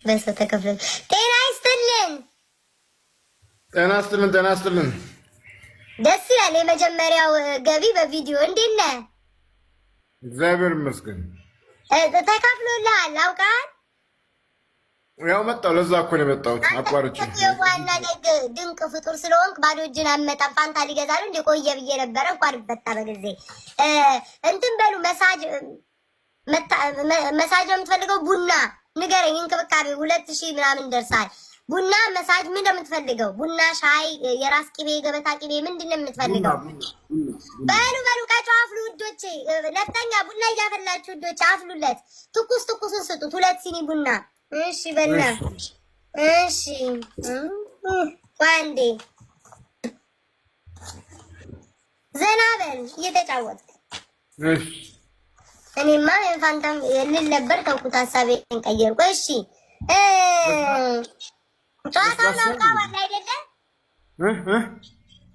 በሰው ተከፍሎ። ጤና ይስጥልን። ጤና ይስጥልን። ጤና ይስጥልን። ደስ ይላል። የመጀመሪያው ገቢ በቪዲዮ። እንዴት ነህ? እግዚአብሔር ይመስገን። ተካፍሎልሃል አውቃል። ያው መጣሁ። ለዛ እኮ ነው የመጣሁት። አቋርጬ ዋና ደግ ድንቅ ፍጡር ስለሆንክ ባዶ እጅን አመጣም። ፋንታ ሊገዛ ነው እንደ ቆየ ብዬ ነበረ። እንኳን በጣ በጊዜ እንትን በሉ። massage massage ነው የምትፈልገው? ቡና ንገረኝ። እንክብካቤ 2000 ምናምን ደርሳል። ቡና መሳጅ ምን ነው የምትፈልገው? ቡና፣ ሻይ፣ የራስ ቅቤ፣ ገበታ ቅቤ ምንድን ነው የምትፈልገው? በሉ በሉ ቀጮ አፍሉ ውዶቼ። ነፍጠኛ ቡና እያፈላችሁ ውዶቼ አፍሉለት። ትኩስ ትኩሱን ስጡት። 2 ሲኒ ቡና። እሺ በላ። እሺ ቆይ ዘና በል እየተጫወትክ። እኔማ ፋንታም ልል ነበር ተውኩት፣ ሀሳቤን ቀየርኩ። እሺ ጨዋታውን አውቀዋል አይደለ?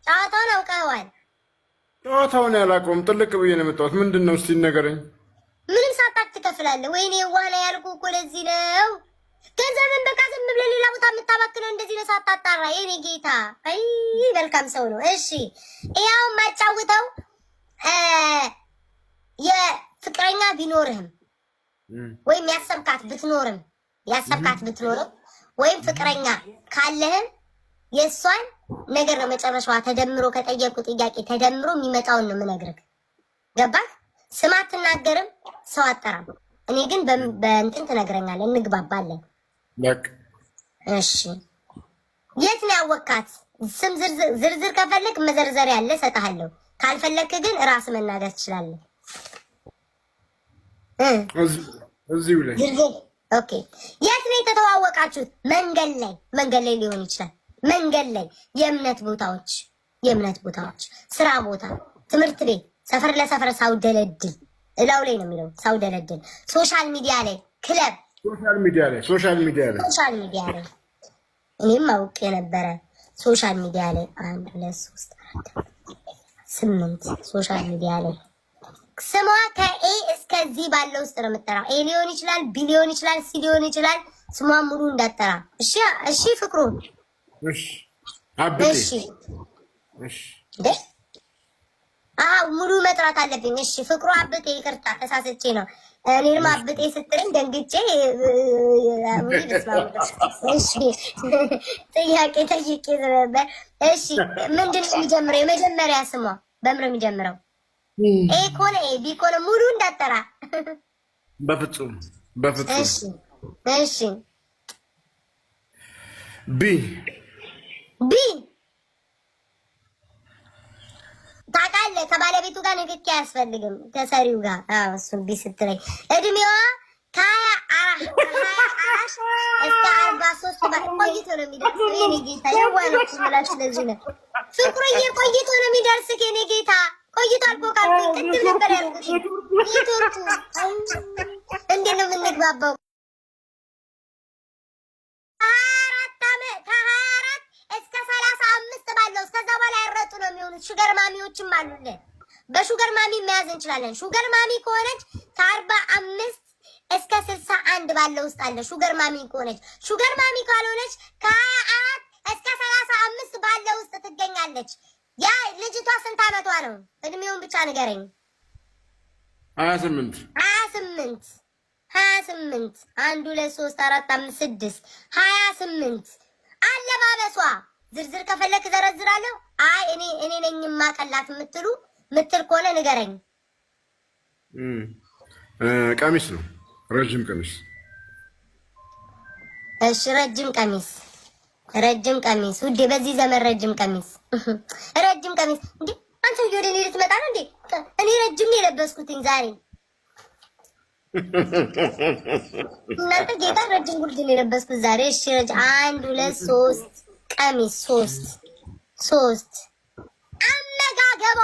ጨዋታውን አውቀዋል። ጨዋታውን ያላውቀውም ጥልቅ ብዬ ነው የመጣሁት። ምንድን ነው እስኪ ንገረኝ። ምንም ሳጣት ትከፍላለህ። ወይኔ ዋና ያልኩህ እኮ ለዚህ ነው። ገንዘብን በቃ ዝም ብለህ ሌላ ቦታ የምታባክነው እንደዚህ ነው ሳታጣራ። የኔ ጌታ፣ አይ መልካም ሰው ነው። እሺ ያው የማጫውተው የፍቅረኛ ቢኖርህም ወይም ያሰብካት ብትኖርም ያሰብካት ብትኖርም ወይም ፍቅረኛ ካለህም የእሷን ነገር ነው መጨረሻዋ ተደምሮ ከጠየቁ ጥያቄ ተደምሮ የሚመጣውን ነው የምነግርህ። ገባህ? ስም አትናገርም፣ ሰው አጠራም። እኔ ግን በእንትን ትነግረኛለህ፣ እንግባባለን። እሺ የት ነው ያወካት? ስም ዝርዝር ከፈለግ መዘርዘር ያለ እሰጥሃለሁ። ካልፈለግክ ግን እራስ መናገር ትችላለህ። እዚሁ ላይ ዝርዝር። Okay። የት ነው የተተዋወቃችሁት? መንገድ ላይ፣ መንገድ ላይ ሊሆን ይችላል። መንገድ ላይ፣ የእምነት ቦታዎች፣ የእምነት ቦታዎች፣ ስራ ቦታ፣ ትምህርት ቤት፣ ሰፈር ለሰፈር ሳውደለድል እላው ላይ ነው የሚለው ሳውደለድል፣ social media ላይ፣ ክለብ፣ social media ላይ፣ social media ላይ፣ social media ላይ። እኔም አውቄ የነበረ social media ላይ 1 2 3 4 8 social media ላይ ስሟ ከ A እስከ Z ባለው ውስጥ ነው የምጠራው። A ሊሆን ይችላል፣ B ሊሆን ይችላል፣ C ሊሆን ይችላል። ስሟን ሙሉ እንዳጠራ። እሺ፣ እሺ ፍቅሩ። እሺ አብቴ። እሺ እሺ። አዎ ሙሉ መጥራት አለብኝ። እሺ ፍቅሩ አብጤ፣ ይቅርታ ተሳስቼ ነው። እኔንም አብጤ ስትለኝ ደንግጬ። እሺ ጥያቄ ጠይቄ ነበር። እሺ ምንድን ነው የሚጀምረው? የመጀመሪያ ስሟ በምን ነው የሚጀምረው? A ከሆነ A፣ B ከሆነ ሙሉ እንዳጠራ። በፍጹም በፍጹም። እሺ እሺ። B። B። ታውቃለህ፣ ከባለቤቱ ጋር ንክኪ አያስፈልግም ከሰሪው ጋር። አዎ እሱን B ስትለኝ እድሜዋ ከ24 እስከ 43 ቆይቶ ነው የሚደርስ። የኔ ጌታ የዋህ ነው የምላችሁ ለዚህ ነው። ፍቅሩዬ ቆይቶ ነው የሚደርስ የኔ ጌታ። ቆይቷል እኮ ካልኩኝ ቅድም ነበር ያልኩት። ኔትወርኩ እንዴት ነው የምንግባባው? ከ24 እስከ 35 ባለው፣ እስከዛ በኋላ ያረጡ ነው የሚሆኑት። sugar mommy ዎችም አሉልን። በ sugar mommy መያዝ እንችላለን። sugar mommy ከሆነች ከ45 እስከ 61 ባለው ውስጥ አለ። sugar mommy ከሆነች፣ sugar mommy ካልሆነች ከ24 እስከ 35 ባለው ውስጥ ትገኛለች። ያ ልጅቷ ስንት አመቷ ነው? እድሜውን ብቻ ንገረኝ። 28። 28፣ 28። 1 2 3 4 5 6፣ 28። አለባበሷ ዝርዝር ከፈለክ ዘረዝራለሁ። አይ እኔ ነኝ የማቀላት የምትሉ ምትል ከሆነ ንገረኝ። ቀሚስ ነው፣ ረጅም ቀሚስ። እሺ ረጅም ቀሚስ፣ ረጅም ቀሚስ ውዴ፣ በዚህ ዘመን ረጅም ቀሚስ፣ ረጅም ቀሚስ። እንዴ አንተ ወደ እኔ ልትመጣ ነው እንዴ? እኔ ረጅም ነው የለበስኩትኝ ዛሬ። እናንተ ጌታ ረጅም ጉርድ ነው የለበስኩት ዛሬ። እሺ ረጅም 1 2 3 ቀሚስ 3 3። አመጋገቧ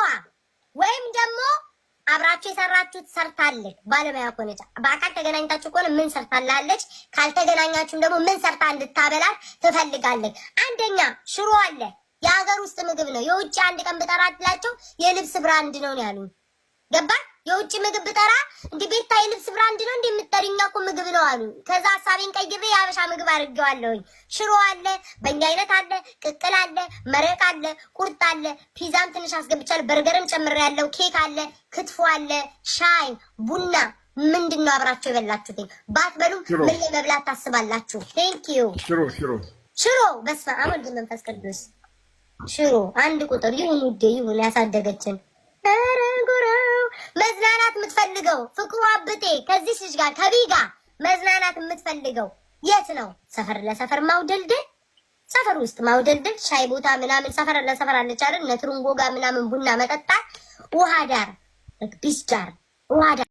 ወይም ደግሞ አብራችሁ የሰራችሁት ሰርታለች፣ ባለሙያ ከሆነች በአካል ተገናኝታችሁ ከሆነ ምን ሰርታላለች? ካልተገናኛችሁም ደግሞ ምን ሰርታ እንድታበላት ትፈልጋለች? አንደኛ ሽሮ አለ፣ የሀገር ውስጥ ምግብ ነው። የውጭ አንድ ቀን ብጠራላቸው የልብስ brand ነው ያሉኝ። ገባ? የውጭ ምግብ ብጠራ እንዲ ቤታ የልብስ brand ነው እንዲ የምትጠሪኛ እኮ ምግብ ነው አሉ። ከዛ ሀሳቤን ቀይሬ የሀበሻ ምግብ አድርጌዋለሁኝ። ሽሮ አለ፣ በእኛ አይነት አለ፣ ቅቅል አለ፣ መረቅ አለ፣ ቁርጥ አለ፣ ፒዛም ትንሽ አስገብቻለሁ፣ በርገርም ጨምሬያለሁ፣ ኬክ አለ፣ ክትፎ አለ፣ ሻይ ቡና። ምንድን ነው አብራችሁ የበላችሁትኝ? ባትበሉም ምን ለመብላት ታስባላችሁ? Thank you። ሽሮ ሽሮ ሽሮ። በስመ አብ ወወልድ መንፈስ ቅዱስ። ሽሮ አንድ ቁጥር ይሁን ውዴ፣ ይሁን ያሳደገችን። ኧረ ጎራው መዝናናት የምትፈልገው ፍቅሩ አብጤ ከዚህ ልጅ ጋር ከቢ ጋር መዝናናት የምትፈልገው የት ነው? ሰፈር ለሰፈር ማውደልደል፣ ሰፈር ውስጥ ማውደልደል፣ ሻይ ቦታ ምናምን ሰፈር ለሰፈር አለች አይደል? እነ ትሩንጎ ጋር ምናምን ቡና መጠጣት፣ ውሃ ዳር፣ beach ዳር፣ ውሃ ዳር።